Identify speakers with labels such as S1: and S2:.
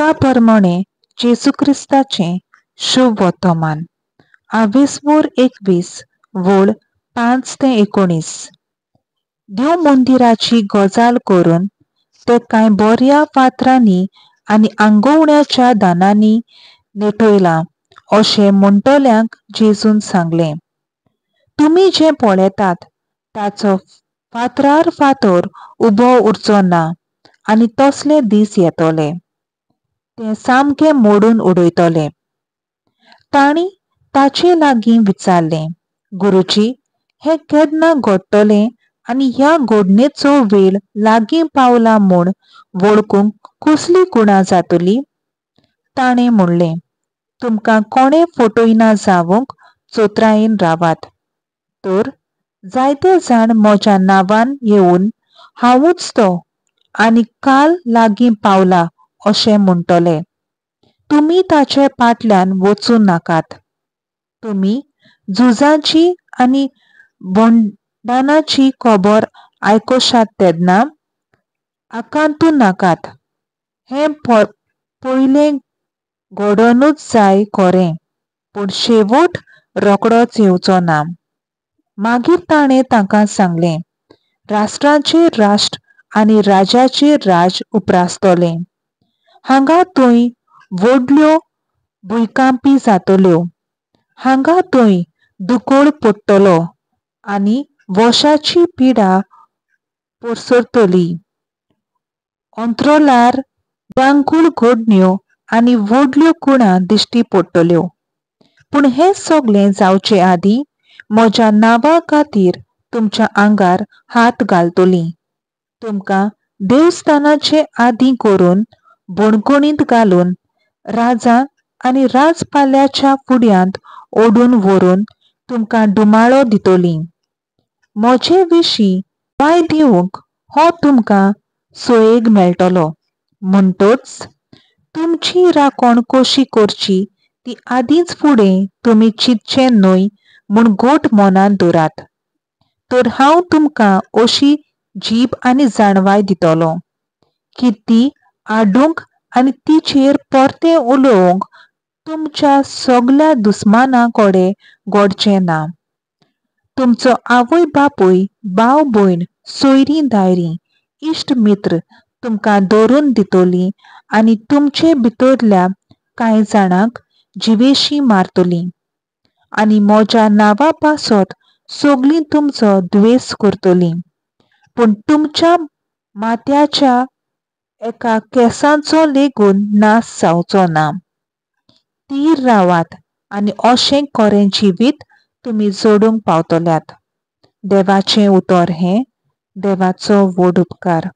S1: लुका प्रमाणे जेजू क्रिस्ताचें शुभ वर्तमान, आवेस्वोर 21 वळ 5 ते 19. देव मंदिराची गजाल करून ते कांय बऱ्या फातरांनी आनी आंगोवण्याच्या दानांनी नेटयलां अशें म्हणटल्यांक जेजून सांगलें, तुमी जें पळयतात ताचो फातरार फातर उबो उरचो ना आनी तसले दीस येतले ते सामके मोडून उडयतले. तांणी ताचे लागीं विचारलें, गुरुजी, हें केन्ना घडटलें आनी ह्या घडणेचो वेळ लागीं पावला म्हूण वळखूंक कसली गुणां जातली? ताणें म्हणलें, तुमकां कोणें फटयना जावंक चतुरायेन रावात. तर जायते जाण म्हज्या नांवान येवन हांवूच तो आनी काल लागीं पावला अशें म्हणटले. तुमी ताचे फाटल्यान वचूं नाकात. तुमी झुजाची आनी बंडानाची खबर आयकशात तेन्ना आकांतू नाकात. हें पयलें घडोनूच जाय खरें, पूण शेवट रोखडोच येवचो ना. मागीर ताणें तांकां सांगलें, राष्ट्रांचेर राष्ट्र आनी राज्याचेर राज उप्रासतलें. हांगा थंय व्हडल्यो भुंयकांपी जातल्यो, हांगा थंय दुकळ पडटलो आनी वशाची पिडा पसरतली. अंत्रोलार भिरांकूळ घडण्यो आनी व्हडल्यो कुणां दिश्टी पडटल्यो. पूण हें सगळें जावचे आदीं म्हज्या नांवा खातीर तुमच्या आंगार हात घालतलीं. तुमकां देवस्थानाचे आदीं करून बणकणींत घालून राजा आनी राजपाल्याच्या फुड्यांत ओडून व्हरून तुमकां डुमाळो दितलीं. म्हजे विशीं वाय दिवंक हो तुमकां सोयेग मेळटलो. म्हणटच तुमची राखण कशी करची ती आदींच फुडें तुमी चिंतचें न्हय म्हूण घट मनान दवरात. तर हांव तुमकां अशी जीब आनी जाणवाय दितलो की ती आडूंक आनी तिचेर परतें उलोवंक तुमच्या सगल्या दुस्माना कडेन घडचें ना. तुमचो आवय बापूय, भाव भयण, सोयरीं दायरीं, इश्ट मित्र तुमकां धरून दितलीं आनी तुमचे भितरल्या कांय जाणांक जिवेशीं मारतलीं. आनी म्हज्या नांवा पासत सगलीं तुमचो द्वेस करतलीं. पूण तुमच्या माथ्याच्या एका केंसाचो लेगून नाश जावचो ना. थीर रावात आनी अशें खरें जिवीत तुमी जोडूंक पावतल्यात. देवाचें उतर हें देवाचो व्हड उपकार.